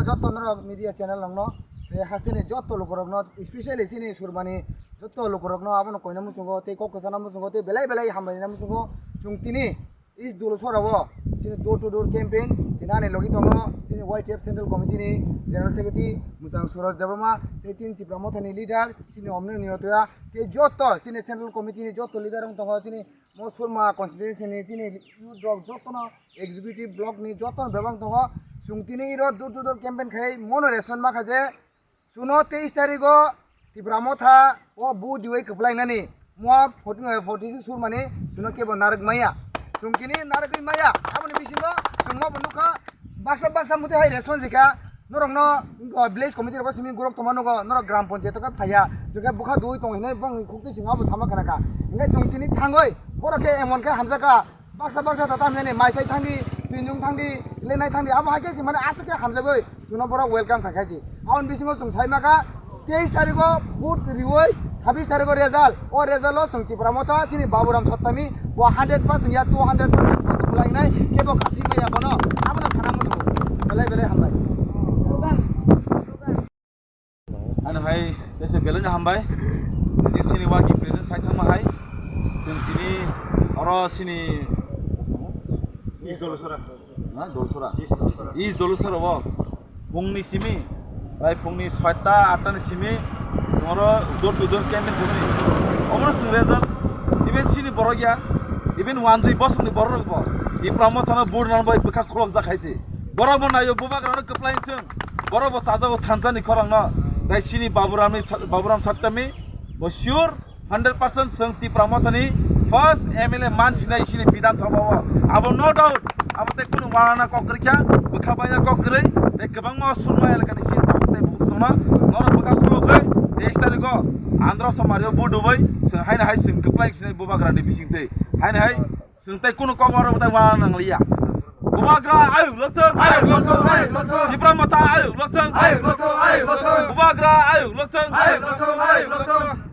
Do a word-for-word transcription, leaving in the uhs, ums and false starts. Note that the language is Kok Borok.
Joto norok media channel rokno, tei hasteni joto lukurokno, especially chini Surmani joto lukurokno abono koina muchungo, tei kok kwchana muchungo, tei belai belai hambai rwna muchungo. Chwng tini East Dolusora o chini door to door campaign tini ani logi tongo chini Y T F Central Committee ni General Secretary Mwchang Suraj Debbarma, tei tini Tipra Motha ni leader chini Omni Niyotoya, tei joto chini Central Committee ni joto leader wng tongo chini Mo Surma constituency ni chini youth rok jotono executive block ni jotono bebak tongo. Chwng tini iro door to door campaign khai mono respond ma kha je, chuno teis tarigo Tipra Motha o bu diwi kwplainani mo forty, forty six Surmani chuno kebo narwk maya. Chwng tini narwgwi maya. Aboni bisingo chwng mo bo nukha. Baksa baksa muti hai response kha, norokno, uh, village committee rok simi gurok tongma nugo, norok gram panchayat khe phaiya, jokhe bwkha dui tong hinwi bong khukti chwng abo sama khana kha. Hingkhe chwng tini thangwi, borok khe emon khe hamjak kha, baksa baksa tata hamjani, mai sai thangdi, twinjung thangdi, lenai thangdi, abo hai khe se mane aswk khe hamjagwi, chwngno borok welcome khai khai se. Aboni bisingo chwng sai ma kha, teis tarigo vote riwi, sabis tarigo result. O result o chwng Tipra Motha chini Baburam Sattami bo hundred percent ya two hundred percent vote kwlainai kebo kasi maya bono. Abono sana muchungo. Belai belai hambai. Ano hai tese belai no hambai. Jin sini working president sai thangma hai. Chwng tini oro sini East Dolusora. Ha, Dolusora. East Dolusora. East Dolusora o. Phungni simi, bai phungni soita, atta ni simi, chwngno door to door campaign khwlai. Omono chwng result, even chini borok ya, even wanjwi bosongni borok rok bo, Tipra Mothano vote rwna bai bwkha khulok jak hai se. Borok bo naio, bubagrano kwplai wngthwng, borok bo chajago thansa ni khorang no, tei chini Baburam ni, Baburam Sattami, bo sure, Hundred percent chwng Tipra Mothani first M L A man sinai sini Bidhan Sabha o. Abo no doubt. Abo tei kunu wanana kok kwrwi kha, bwkha baina kok kwrwi, tei kwbangma Surma elakani sini tabuk tei bukhuk chwngno norok bwkha khulugwi, tei teis tarikh o Andhra Somari o vote rwwi, chwng haino hai chwng kwplai sinai bubagrani bising tei. Haino hai Chwng tei kunu kok oro tei wana nangliya. Bubagra ayuk lokthwng. Ayuk lokthwng, ayuk lokthwng. Tipra Motha ayuk lokthwng. Ayuk lokthwng, ayuk lokthwng. Bubagra ayuk lokthwng. Ayuk lokthwng, ayuk lokthwng.